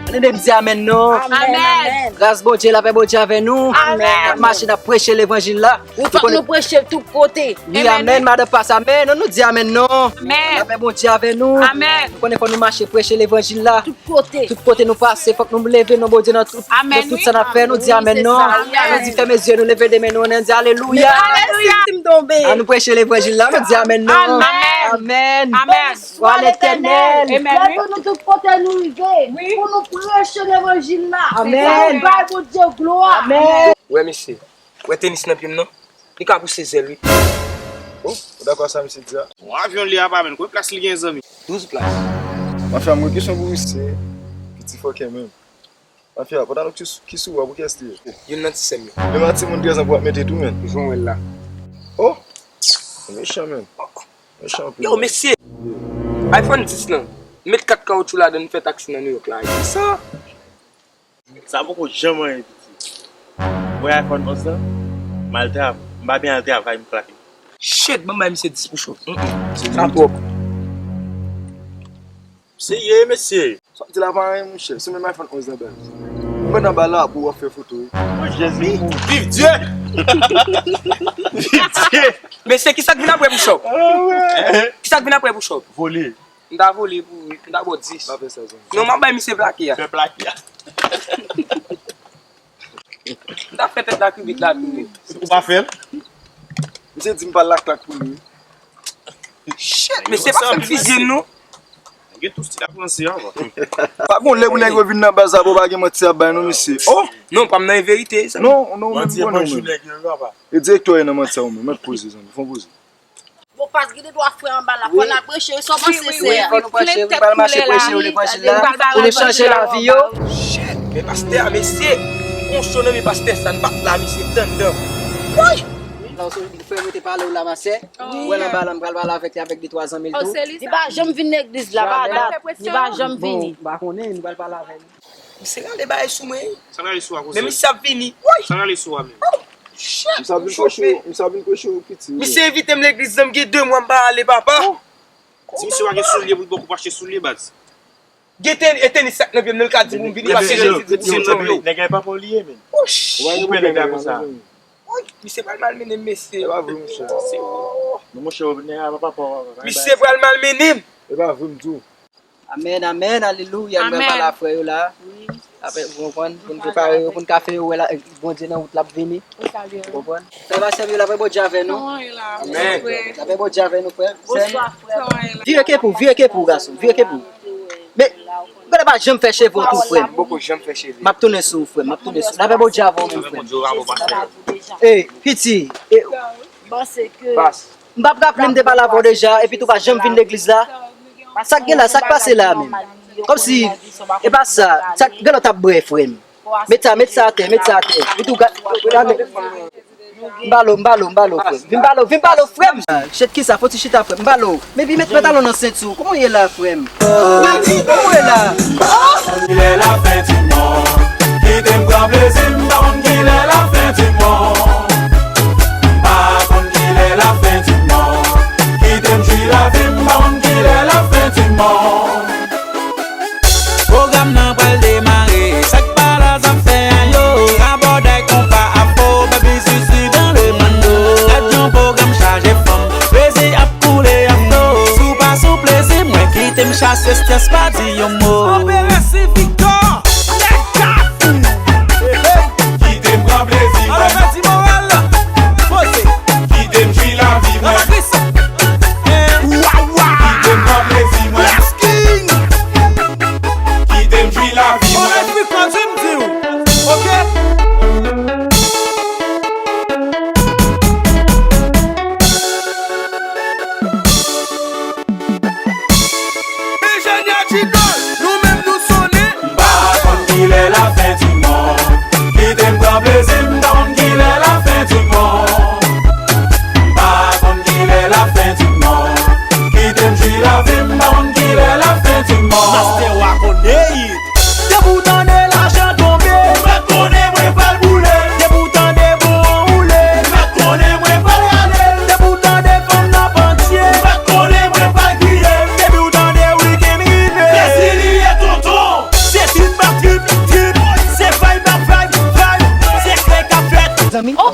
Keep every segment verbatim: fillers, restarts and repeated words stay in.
Ann ede m di amèn non. Amèn. Gras Bondye, lapè Bondye avè nou. Amèn. N ap mache, n ap preche levanjil la. Wi, fòk nou preche tout kote. Wi, amèn, madan pas, amèn. Ann nou di amèn non. Amèn. Lapè Bondye avè nou. Amèn. Nou konnen fò nou mache preche levanjil la. Tout kote. Tout kote nou pase, fòk nou leve non Bondye nan tout, nan tout sa n ap fè. Nou di amèn non. Nou di fèmen zye nou, leve de men nou, nou di alelouya. Alelouya. Ann nou preche levanjil la, nou di amèn non. Amèn. Amèn. Amèn. Wa Letènèl. Leve nou tout kote nou rive pou nou preche levanjil la. Amèn. Pou nou bay Bondye glwa. Amèn. Wè mesye, wè tenis nan pye m nan? Li ka pouse zèl wi. Oh, ou dakò sa misye di a? Bon, avyon li a pa menm. Konbyen plas li gen zanmi? Douz plas. Mafya, mwen kesyon pou misye. Piti fòkè menm. Mafya, pantalon ki sou, ki sou a, pou kiyès li ye? Youn nan ti sè m yo. Menm a timoun trèz an pou w ap mete tou menm. Jan w wè l la. Oh! Mechan menm. Mechan anpil. Yo, mesye! iPhone dis lan. Met kat kawotchou ladan, n fè taksi nan New York la. Ki sa? Sa poko janm anyen piti. Ou wè iPhone onz lan? M al trav-, m pa byen al travay, m klake. Shit, ban m bay misye dis pou cho. Sa twòp. Serye, mesye. Sa w di la pa anyen, monchè. Se menm iPhone onz lan, baz. Ou mèt anba la pou w ap fè foto wi. Jezi. Viv Dye! Viv Dye! Mesye, kisa k vin apre pou chòp? Kisa k vin apre pou chòp? Vole. M ta vole pou ou, m ta ba w dis. Pa fè sa, zanmi. Non, m ap bay misye plake a. Fè plake a. M ta fè tèt la kibit la tou wi. Ou pa fè l? Misye di m pa laklak pou li. Shit, mesye pa fè m fizye m non. Gen tou stil ap ranse avan. Pa gon lè pou nèg yo vin nan baz la, bon, pa gen manti ap bay non, mesye. Oh! Non, pa m nan e verite, sa. Non, non, menm konnen menm. E direktè w ye nan manti a ou menm, mèt poze, zanmi, fè yon poze. Bon, pas gen de twa frè anba la, fò n al preche, sa w panse, sè a? Wi, fò nou preche, wi, pral mache preche yo levanjil la, pou nou chanje lavi yo. Shit, men pastè a, mesye, gon cho nan men pastè sa, n pa t la, mesye, tann dan. Woy! La, ou sou fè rete pale w la, ma sè. Ou wè l anba la, m pral pale avèk li, avèk de twa zanmi l tou. Li pa janm vin legliz la, pa dat. Li pa janm vini. Bon, m pa konnen, nou pral pale avè l. Misye rale bagay sou mwen. Sa rale sou a, koze? Men misye ap vini. Woy! Sa rale sou a menm? Oh, shit, m chofe. Misye ap vin preche w piti. Misye envite m legliz la, m gen de mwa m pa ale, papa. Di misye pa gen soulye pou l poko achte soulye, baz. Gen ten-, e tenis sa k nan pye m nan, l ka di pou m vini, paske Jezi di pou m vini. Nèg la papa w li ye, menn. Oh, shit. Ou pè nèg la konsa. Woy, misye pral malmennen m, mesye. E pa vre, monchè. Non, monchè, nèg la papa w. Misye pral malmennen m. E pa vre, m di w. Amèn, amèn, alelouya. Nou pral pale a frè yo la. Apre, ou konprann? Pou n prepare yo, pou n ka fè yo wè la, Bondye nan wout l ap vini. Ou konprann? Frè m ak sè m yo, lapè Bondye avè nou. Amèn. Lapè Bondye avè nou, frè. Vire kep ou, vire kep ou, gason, vire kep ou. Men, gade pa janm fè cheve w tou, frè m. M ap tounen sou ou, frè m, m ap tounen sou ou. Lapè Bondye avè w menm, frè m. Ey, piti, e, m p ap raple m te pale avè w deja, epi tou pa janm vin legliz la. Sa k gen la, sa k pase la menm? Kòmsi, e pa sa, sa k gen lòt ap bwè, frè m. Met sa, met sa atè, met sa atè. Epi tou, ga-, ga-, m ba l ou, m ba l ou, m ba l ou, frè m. Vin ba l ou, vin ba l ou, frè m. Chet kisa, fò ti chita, frè m. M ba l ou. Men pi met pantalon nan senti w. Kòman w ye la, frè m? Kòman w ye la? Kilè lafen di mond, kite m pran plezi m, m pa konn kilè lafen di mond. M pa konn kilè lafen di mond, kite m jwi lavi m, m pa konn kilè lafen di mond. Pwogram nan pral demare, sa k pa la zafè a yo. Rabòday, konpa, afro, baby, sisi dans le monde. Gad yon pwogram chaje fanm, plezi ap koule a flo. Si w pa sou plezi mwen, kite m chase strès, pa di yon mo. Opérasyon Victor, nèg Kafou. Kite m pran plezi mwen. Alò, fè ti moral la. Poze. Kite m jwi lavi mwen. Rapatris. Wawa. Kite m pran plezi mwen. Yes, King. Kite m jwi lavi mwen. Bon, lespri fò di m di w. Oke? Enjenyè Djidol, nou menm nou so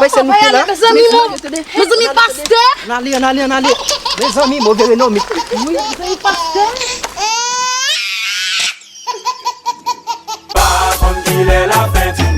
Mezanmi, mezanmi, pastè. Ann ale, ann ale, ann ale. Mezanmi, move renom. Wi, mezanmi, pastè. Pa konn kilè lafen di